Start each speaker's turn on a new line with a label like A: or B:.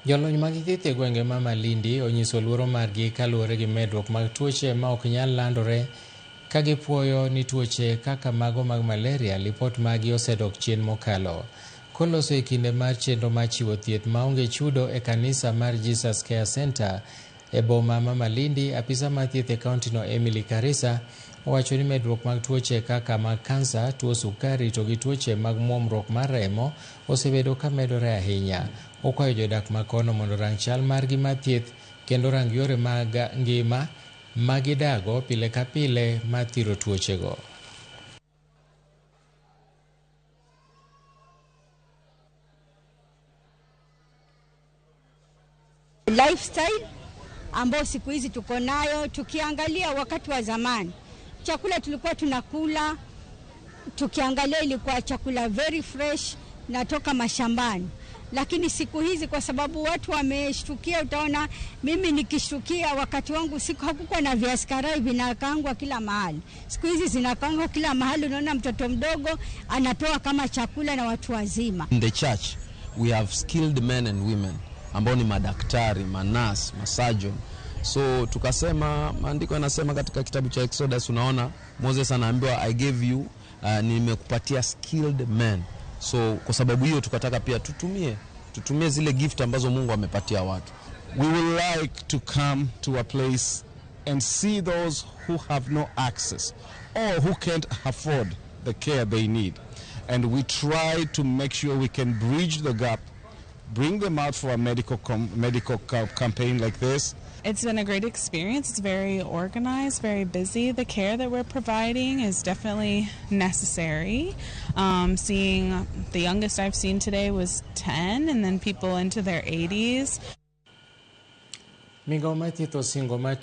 A: Jolony mag thieth e gwenge ma Malindi onyiso luoro margi kaluwore gi medruok mag tuoche ma ok nyal landore ka gipuoyo ni tuoche kaka mago mag malaria lipot magi osedok chien mokalo. Koloso e kinde mar chenro mar chiwo thieth maonge chudo e kanisa mar Jesus Care Center e boma ma Malindi, apisa mar thieth e kaontino Emily Karisa owacho ni medruok mag tuoche kaka mag kansa, tuo sukari to gi tuoche mag muomruok mar remo osebedo ka medore ahinya. Okwayo jodak ma kono mondo orang chal margi mar thieth kendo orang yore mag ngima ma gidago pile ka pile mar thiro tuochego.
B: Lifestyle ambayo siku hizi tuko nayo, tukiangalia wakati wa zamani chakula tulikuwa tunakula, tukiangalia ilikuwa chakula very fresh natoka mashambani, lakini siku hizi kwa sababu watu wameshtukia, utaona mimi nikishtukia wakati wangu siku hakukuwa na viazi karai vinakaangwa kila mahali. Siku hizi zinakaangwa kila mahali, unaona mtoto mdogo anapewa kama chakula na watu wazima.
C: In the church we have skilled men and women ambao ni madaktari, manurse, masurgeon. So tukasema, maandiko yanasema katika kitabu cha Exodus, unaona Moses anaambiwa I gave you, nimekupatia skilled men. So kwa sababu hiyo tukataka pia tutumie zile gift ambazo Mungu amepatia watu.
D: We would like to come to a place and see those who have no access or who can't afford the care they need. And we try to make sure we can bridge the gap, bring them out for a medical campaign like this.
E: It's been a great experience. It's very organized, very busy. The care that we're providing is definitely necessary. Seeing the youngest I've seen today was 10, and then people into their 80s.
A: Migao mar thieth osingo mar